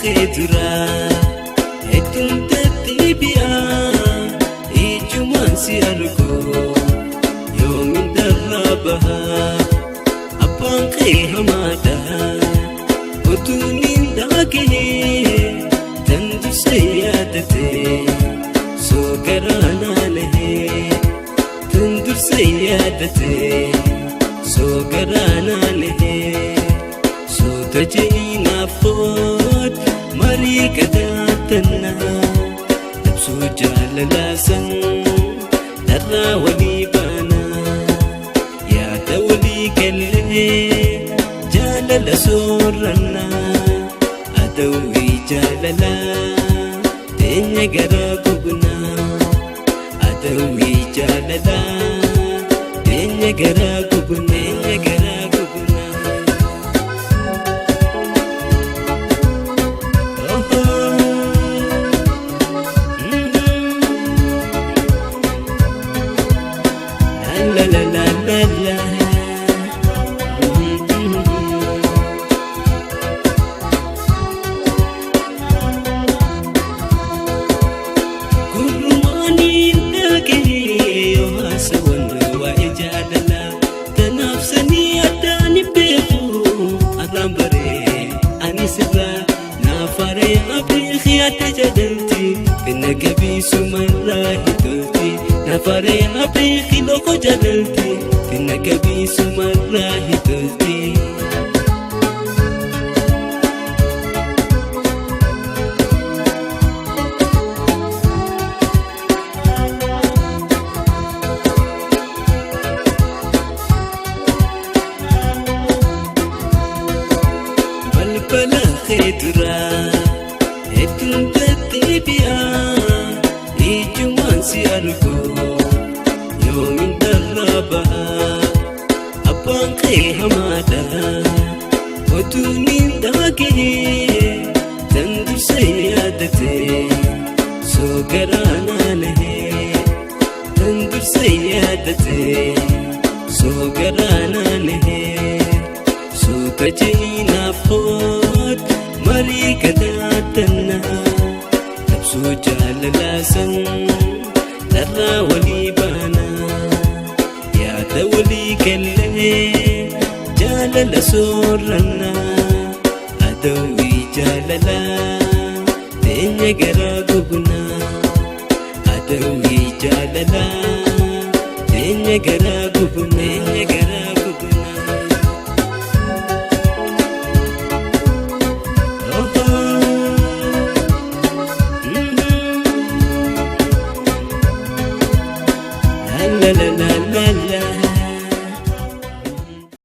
kee duraa hedduun deddeebi'aa ijumaan si argu yoomin darraa bahaa abbaan kee hamaadha otuun hin dhagahee tan dursee yaadate soo garaa naanahee tan dursee yaadate soo garaa naanahee suuta je'inaaf hood marii qadaatannaa labsuu jaalalaasan dharraa walii baanaa yaada walii gallee jaalala soorannaa adawwii jaalalaa teenya garaa gubnaa adawwii jaalalaa teenya garaa gubnaa teenya garaa gubnaa. La la la la la. Gurmaaniin dhagahee yoo haasawan waa'ee jaalalaa tanaaf sanii addaan hin beeku arraan baree ani sirraa naaf haaree abeekii adda jedhamti finna gabiisumarraa hin tolti naaf haaree abeekii loko jedhamti finna gabiisumarraa hin tolti. Balbala kee duraa hedduun deddeebi'aa ijumaan si argu yoomin darraa bahaa abbaan kee hamaadha otuun hin dhagahee tan dursee yaadate soo garaa naanahee tan dursee yaadate soo garaa naanahee. Suuta je'inaaf hood marii qadaatannaa labsuu jaalalaasan dharraa walii baanaa yaada walii gallee jaalala soorannaa adawwii jaalalaa teenya garaa gubnaa adawwii jaalalaa teenya garaa gubnaa teenya garaa gubnaa. La la la la la.